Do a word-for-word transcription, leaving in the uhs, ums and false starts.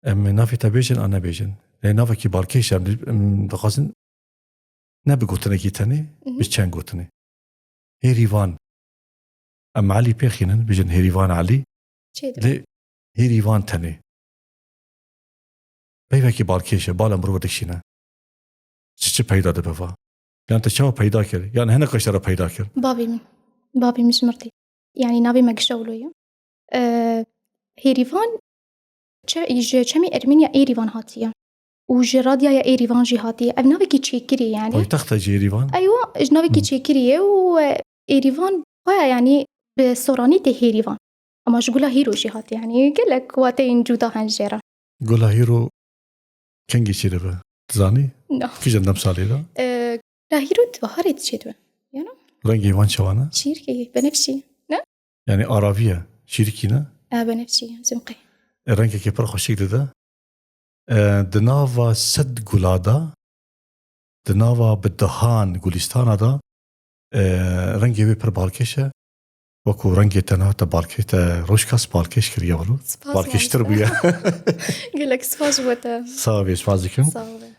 Em navê te bêjin an nebêjin. Lê navekî balkêş e, em, em dixwazin ne bi gotinekî tenê, bi çend gotinê. Hêrîvan. Em Elî pêxînin, bijin Hêrîvan Elî. Lê Hêrîvan tenê. Peyvekî balkêş e, bala mirov dikişîne. Çi çi peyda dibe va? Yan te çawa peyda kir? Yan hinek ji te re peyda kir? Bavê min. Bavê min ji mir tê. Yanî navê me Gişewlo ye. E, Hêrîvan çe-, ji çemê Ermeniya Êrîvan hatiye. Û ji radyaya Êrîvan jî hatiye. Ev navekî çêkirî yanî. Paytexta jî Êrîvan? Eywa, ji navekî çêkirî ye û, e, Êrîvan xwe yanî bi soranî tê Hêrîvan. Ama ji gula hîro jî hatiye. Yanî gelek wateyên cuda hen jê re. Gula hîro kengî çêdibe? Dizanî? No. Kîjan demsalê de? E, la hîro di baharê de çêdibe. Yana? Rengê wan çawa ne? Şîrkî, benefşî. Ne? Yanî aravî ye, şîrkî ne? E, benefşî, zimqê. E, rengekê pir xweşik dide. E, di nava sed gula de, di nava bi dehan gulîstana de, e, rengê wê pir balkêş e. Wekû rengê te niha te balkê-, te rojkas balkêş kiriye wilo. Spas Balkêştir mamoste. Bûye. Gelek spas ji bo te. Sax bî, spas dikim. Sağ ol.